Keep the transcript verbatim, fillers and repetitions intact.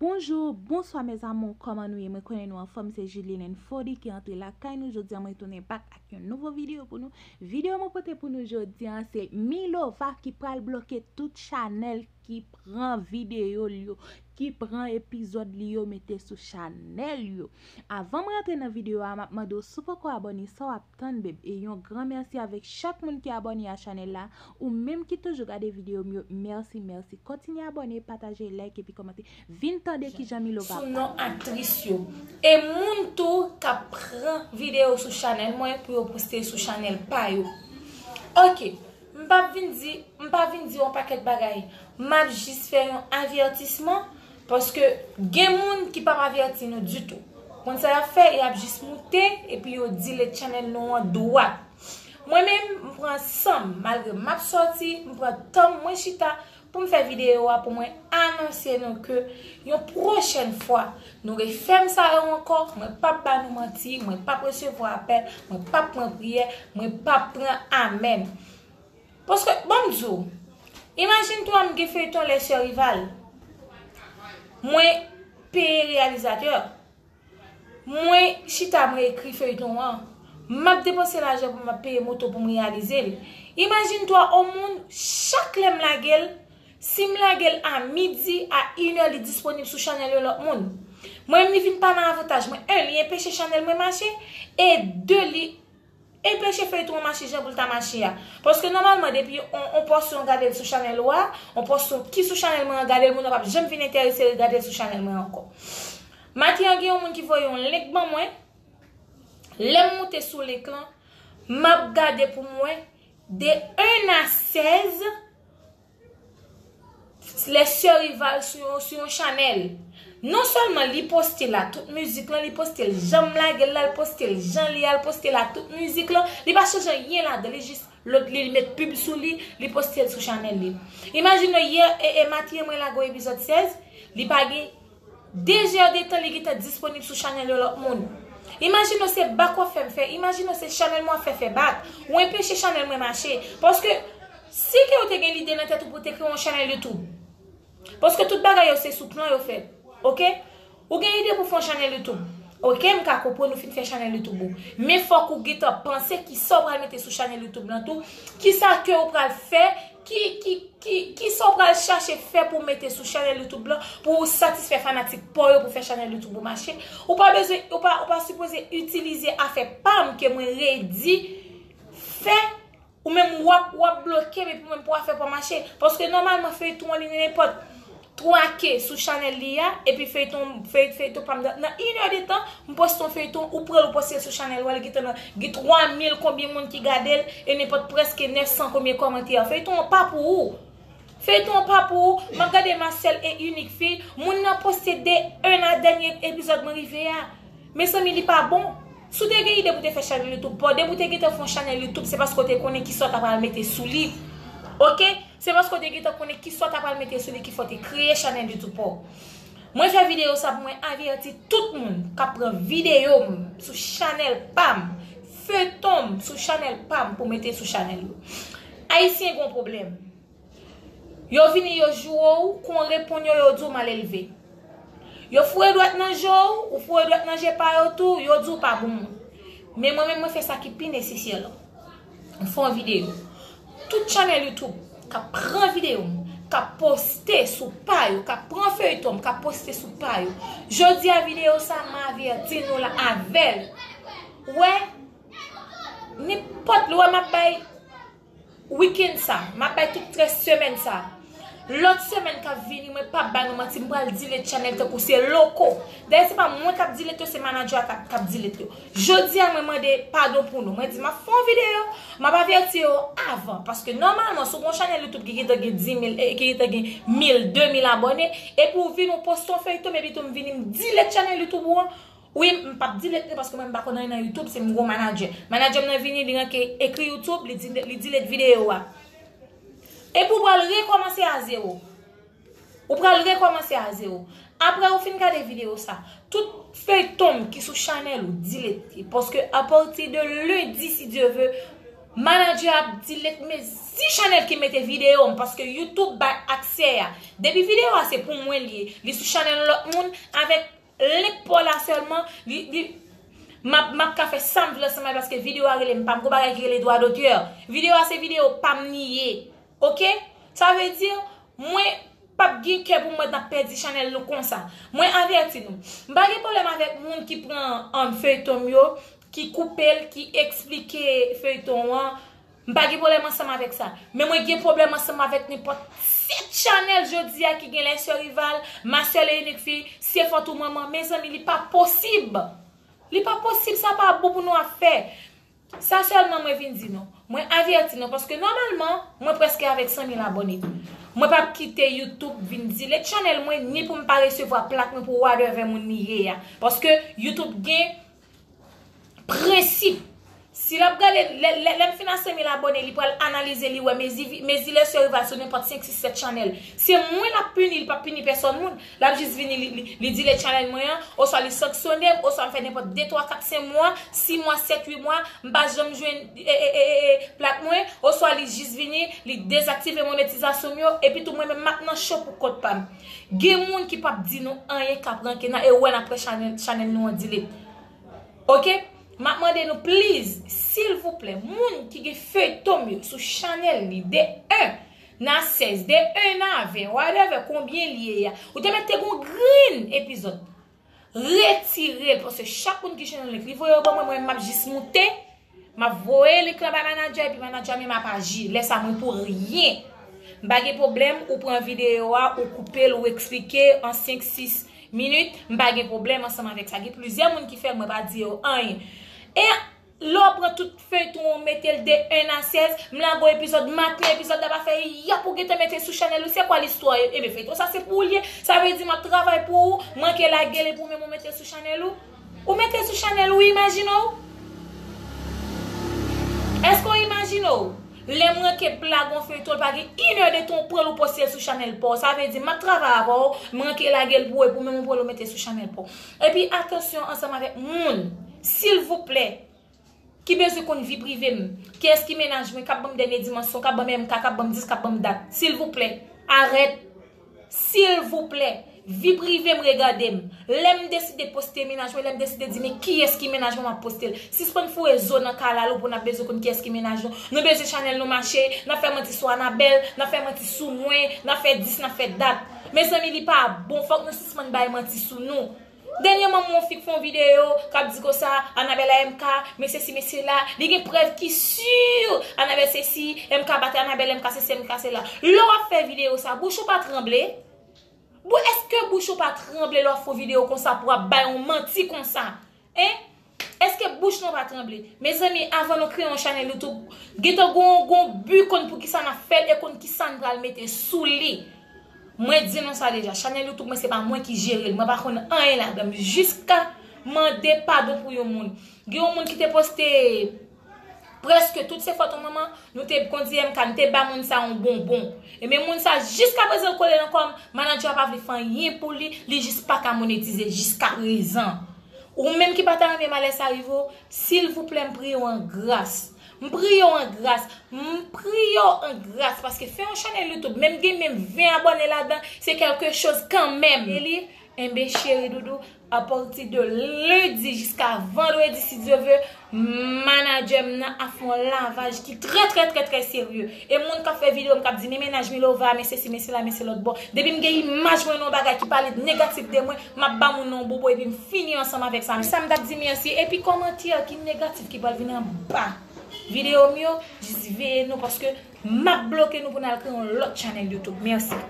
Bonjou, bonswa mes amours, kòman nou ye? Mwen konnen nou anfòm, se Julie Lynn Fody ki antre lakay nou jodi a. Mwen tounen back ak yon nouvo videyo pou nou. Videyo mwen pote pou nou jodi a se Milova ki pral bloke tout chanèl ki pran videyo l yo, ki pran epizòd li yo mete sou chanèl yo. Avan mwen antre nan videyo a, m ap mande w si w poko abòne, sa w ap tann, babe? E yon gran mèsi avèk chak moun ki abòne a chanèl la. Ou menm ki toujou gade videyo m yo, mèsi, mèsi. Kontinye abòne, pataje, like epi kòmante. Vin tande kijan Milova sou non aktris yo. E moun tou k ap pran videyo sou chanèl mwen pou yo poste sou chanèl pa yo. Ok, m p ap vin di, m pa vin di yon pakèt bagay. M ap jis fè yon avètisman, paske gen moun ki p ap avèti nou ditou. Konn sa y ap fè, y ap jis moute epi yo delete chanèl nou an dwat. Mwen menm, m pran san m, malgre m ap sòti, m pran tan m, mwen chita pou m fè videyo a, pou mwen anonse nou ke yon pwochèn fwa, nou refè m sa yo ankò, mwen p ap ba nou manti, mwen p ap resevwa apèl, mwen p ap pran priyè, mwen p ap pran amèn. Paske, ban m di w, imajine twa m gen feyton Les Sœurs Rival. Mwen peye reyalizatè. Mwen chita mwen ekri feyton an. M ap depanse lajan pou m ap peye moto pou m reyalize l. Imajine twa yon moun, chak lè m lage l, si m lage l a midi, a inè, li disponib sou chanèl yon lòt moun. Mwen menm, li vin pa nan avantaj mwen. En, li enpeche chanèl mwen mache, e de, li enpeche feyton an mache jan pou l ta mache a. Paske nòmalman, depi on, on pòsyon gade l sou chanèl ou a, on pòsyon ki sou chanèl mwen an gade l, moun nan p ap janm vin enterese regade l sou chanèl mwen ankò. Maten an, gen yon moun ki voye yon link ban mwen. Lè m moute sou link lan, m ap gade pou m wè de en a sèz Les Sœurs Rival sou yon, sou yon chanèl. Non sèlman li poste la tout mizik lan, li poste l jan m lage l la, li poste l jan li a, li poste la tout mizik lan, li pa chanje anyen ladan, li jis lòt li, li met pib sou li, li poste l sou chanèl li. Imajine w yè, e, e, maten mwen lage yon epizòd sèz, li pa gen de zè de tan li gentan disponib sou chanèl yon lòt moun. Imajine w se bak w ap fè m fè, imajine w se chanèl mwen w ap fè fè bak, ou enpeche chanèl mwen mache. Paske si ke w te gen lide nan tèt ou pou w te kreye yon chanèl YouTube, paske tout bagay yo se sou plan yo fèt. Ok? Ou gen ide pou fè yon chanèl YouTube. Ok, m ka konprann ou fin fè chanèl YouTube ou. Men fòk ou gentan panse kisa w pral mete sou chanèl YouTube lan tou. Kisa ke w pral fè, ki, ki, ki, kisa w pral chache fè pou w mete sou chanèl YouTube lan, pou w satisfè fanatik pa w yo, pou fè chanèl YouTube ou mache. Ou pa bezwen, ou pa, ou pa sipoze itilize afè pa m ke mwen redi fè. Ou menm w ap, w ap bloke m epi mwen pou afè pa w mache. Paske nòmalman feyton an li nenpòt twa K sou chanèl li a, epi feyton, fey, feyton pa m nan, nan inè de tan, m poste yon feyton, ou pran l ou poste l sou chanèl ou a, li gentan nan, gen twa mil konbyen moun ki gade l, e nenpòt prèske nèf san konbyen kòmantè. Feyton an pa pou ou. Feyton an pa pou ou. M ap gade ma sèl e inik fi, moun nan poste de en a dènye epizòd mwen rive a. Mezanmi, li pa bon. Si w te gen ide pou te fè chanèl YouTube pa w, depi w te gentan fè yon chanèl YouTube, se paske w te konnen kisa w ta pral mete sou li. Ok? Se paske w te gentan konnen kisa w ta pral mete sou li ki fè w te kreye chanèl YouTube pa w. Mwen fè videyo sa pou mwen avèti tout moun k ap pran videyo m sou chanèl pa m, feyton m sou chanèl pa m pou mete sou chanèl yo. Ayisyen gon pwoblèm. Yo vini, yo joure w, kon w reponn yo, yo di w malelve. Yo foure dwèt nan je w, ou foure dwèt nan je pa yo tou, yo di w pa bon moun. Men mwen menm, mwen fè sa ki pi nesesè la. M fè yon videyo. Tout chanèl YouTube k ap pran videyo m, k ap poste sou pa yo, k ap pran feyton m, k ap poste sou pa yo. Jodi a videyo sa, m avèti nou la avè l. Ou wè, nenpòt lè w wè m ap bay Wikenn sa, m ap bay tout trè semèn sa. Lòt semèn k ap vini, mwen p ap ba nou manti, m pral delete chanèl tankou se loko. Dayè, se pa mwen k ap delete yo, se manadjè a k ap, k ap delete yo. Jodi a, mwen mande padon pou nou. Mwen di, m ap fè yon videyo, m ap avèti yo avan. Paske nòmalman, si w gen yon chanèl YouTube ki gentan gen dis mil, e ki gentan gen mil, de mil abòne, epi w vin ou poste yon feyton, epi tou m vini m delete chanèl YouTube ou an, wi, m p ap delete li paske mwen m pa konn anyen nan YouTube, se m gon manadjè. Manadjè m nan vini, li ranke ekri YouTube, li di, li delete videyo a. Epi w pral rekòmanse a zewo. Ou pral rekòmanse a zewo. Apre ou fin gade videyo sa, tout feyton m ki sou chanèl ou, delete li. Paske apati de lendi, si Dye ve, Manadjè ap delete mezi chanèl ki mete videyo m, paske YouTube bay aksè a. Depi videyo a se pou mwen li ye, li sou chanèl lòt moun, avèk link pa w la sèlman, li, li, m ap, m ap ka fè sa m vle ansanm avè l, paske videyo a rele m, pa m gon bagay ki rele dwa dotè. Videyo a se videyo pa m li ye. Oke? Sa vle di, mwen p ap gen kè pou mwen t ap pèdi chanèl nou konsa. Mwen avèti nou. M pa gen pwoblèm avèk moun ki pran, um, feyton m yo, ki koupe l, ki eksplike feyton an. M pa gen pwoblèm ansanm avèk sa. Men mwen gen pwoblèm ansanm avèk nenpòt sèt chanèl jodi a ki gen Les Sœurs Rivales, Ma Seule et Unique Fille, Se Fòt ou Manman. Mezanmi, li pa posib. Li pa posib, sa pa bon pou nou ap fè. Sa sèlman mwen vin di nou. Mwen avèti nou, paske nòmalman, mwen prèske avèk san mil abòne. Mwen p ap kite YouTube vin delete chanèl mwen, ni pou m pa resevwa plak mwen pou whatever moun li ye a. Paske YouTube gen prensip. Si l ap gade, lè, lè, lè m fin a san mil abòne, li pral analize, li wè mezi, mezi Les Sœurs Rivales sou nenpòt senk, sis, sèt chanèl. Se mwen l ap pini, li p ap pini pèsòn moun. L ap jis vini, li, li, li delete chanèl mwen an, oswa li sanksyone m, oswa m fè nenpòt de, twa, kat, senk mwa, sis mwa, sèt, uit mwa, m pa janm jwenn, e, e, e, e, e, plak mwen, oswa li jis vini, li dezaktive monetizasyon m yo, epi tou mwen menm m ap nan cho pou kont pa m. Gen moun ki p ap di nou anyen, k ap ranke nan, e wè n ap wè chanèl, chanèl nou an delete. Oke? M ap mande nou, please, silvouplè, moun ki gen feyton m yo sou chanèl li, de en a sèz, de en a ven, whatever, konbyen li ye a, ou te mèt te gon grenn epizòd. Retire l, paske chak moun ki jwenn yon link, li voye yo ban mwen, mwen, m ap jis moute, m ap voye link lan bay manadjè, epi manadjè menm ap aji. Lè sa, mwen pou ryen. M pa gen pwoblèm, ou pran videyo a, ou koupe l, ou eksplike an senk, sis minit, m pa gen pwoblèm ansanm avèk sa. Gen plizyè moun ki fè l, mwen pa di yo anyen. E lè w pran tout feyton an, w mete l de en a sèz, m lage w epizòd maten, epizòd la pa fè yap, ou gentan mete sou chanèl ou, se kwa listwa? Ebyen, feyton sa se pou ou l ye. Sa vle di m ap travay pou ou, m manke lage l epi ou menm ou mete l sou chanèl ou? Ou mete l sou chanèl ou, imajine w? Èske w imajine w? Lè m ranke plak yon feyton, l pa gen inèdtan w pran l ou poste l sou chanèl pa w. Sa vle di, m ap travay avè w, m ranke lage l pou ou, epi ou menm ou pran l ou mete l sou chanèl pa w. Epi atansyon ansanm avèk moun, silvouplè, ki bezwen konn vi prive m. Kiyès ki mennaj mwen, k ap ban m dènye dimansyon, k ap ban m M K, k ap ban m dis, k ap ban m dat. Silvouplè, arèt. Silvouplè, vi prive m regade m. Lè m deside poste mennaj mwen, lè m deside di men kiyès ki mennaj mwen, m ap poste l. Sispann foure zo nan kalal ou pou n ap bezwen konn kiyès ki mennaj nou. Nou bezwen chanèl nou mache, n ap fè manti sou Anabèl, n ap fè manti sou mwen, n ap fè dis, n ap fè dat. Mezanmi, li pa bon, fòk nou sispann bay manti sou nou. Dènyèman, m wè yon fi k fè yon videyo k ap di konsa, Anabèl a M K, men sesi, men sela. Li gen prèv ki si Anabèl sesi, M K bat Anabèl, M K sesi, M K sela. Lè w ap fè videyo sa, bouch ou pa tranble? Bou, èske bouch ou pa tranble lè w ap fè yon videyo konsa pou w ap bay yon manti konsa? Hein? Èske bouch nou pa tranble? Mezanmi, avan nou kreye yon chanèl YouTube, gentan gon, gon bi konn poukisa n ap fè l e konn kisa n pral mete sou li. Mwen di nou sa deja, chanèl YouTube mwen se pa mwen ki jere l, mwen pa konn anyen ladan l. Jiska mande padon pou yon moun. Gen yon moun ki te poste prèske tout Se Fòt ou Manman, nou te kondi M K, nou te ba moun sa yon bonbon. Ebyen moun sa jiska prezan l kole nan kò m, manadjè a pa vle fè anyen pou li, li jis pa ka monetize jiska prezan. Ou menm ki pa ta renmen malè sa rive w, silvouplè m priye w an gras. M priye w an gras. M priye w an gras, paske fè yon chanèl YouTube, menm gen menm ven abòne ladan, se kèlke choz kanmenm. E li, enben cheri doudou, apati de lendi jiska vandredi, si Dye ve, manadjè m nan ap fè yon lavaj ki trè, trè, trè, trè serye. E moun k ap fè videyo m k ap di, men mennaj Milova, men sesi, men sela, men se lòt bò. Depi m gen imaj mwen nan yon bagay ki pale negatif de mwen, m ap ba moun nan yon bobo epi m fini ansanm avèk sa. Sa m t ap di mèsi. Epi kòmantè ki negatif ki pral vin anba videyo m yo, jis veye nou paske m ap bloke nou pou n al kreye yon lòt chanèl YouTube. Mèsi.